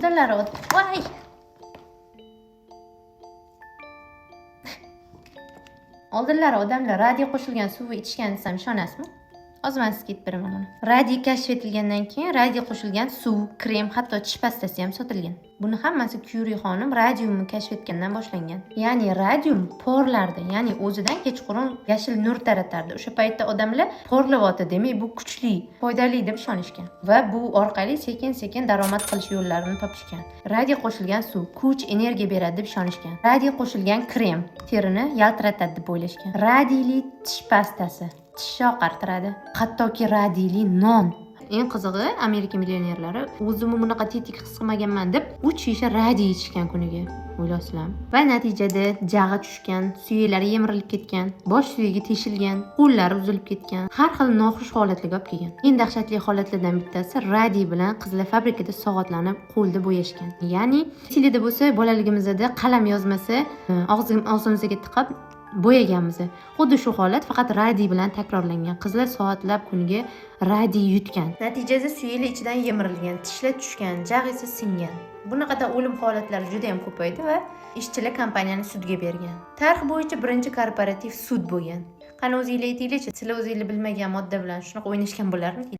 Oldinlari voy! Oldinlari odamlar radiy qo'shilgan suvni ichishgan desam ishonasizmi? Hozir man sizga aytib beraman buni. Radiy kashf etilgandan keyin radiy qo'shilgan suv, krem, hatto tish pastasi ham sotilgan. Buni hammasi Kyuri xonim radiumni kashf etgandan boshlangan. Ya'ni radium porlardi, ya'ni o'zidan kechqurun yashil nur taratardi. O'sha paytda odamlar porlayapti, demak bu kuchli, foydali deb ishonishgan va bu orqali sekin-sekin daromad qilish yo'llarini topishgan. Radiy qo'shilgan suv kuch, energiya beradi deb ishonishgan. Radiy qo'shilgan krem terini yaltiratadi deb o'ylashgan. Radiyli tish pastasi tishni oqartiradi. Hattoki radiyli non. Eng qizig'i, Amerika millionerlari o'zimni bunaqa tetik his qilmaganman deb 3 shisha radiy ichishgan kuniga. O'ylaysizlarmi? Va natijada jag'i tushgan, suyaklari yemirilib ketgan, bosh suyagi teshilgan, qo'llari uzilib ketgan, har xil noxush holatlarga olib kelgan. Eng dahshatli holatlardan bittasi radiy bilan qizlar fabrikada soatlarni qo'lda bo'yashgan. Ya'ni esinglarda bo'lsa, bolaligimizda qalam yozmasa, og'zimizga tiqib bo'yaganmiz. Xuddi shu holat faqat radiy bilan takrorlangan. Qizlar soatlab kuniga radiy yutgan. Natijada suyaklar ichidan yemirilgan, tishlar tushgan, jag' esa singan. Bunaqada o'lim holatlari juda ham ko'paydi va ishchilar kompaniyani sudga bergan. Tarix bo'yicha birinchi korporativ sud bo'lgan. Qani o'zinglar aytinglarchi, sizlar o'zinglar bilmagan modda bilan shunaqa o'ynashgan bo'larmidinglar?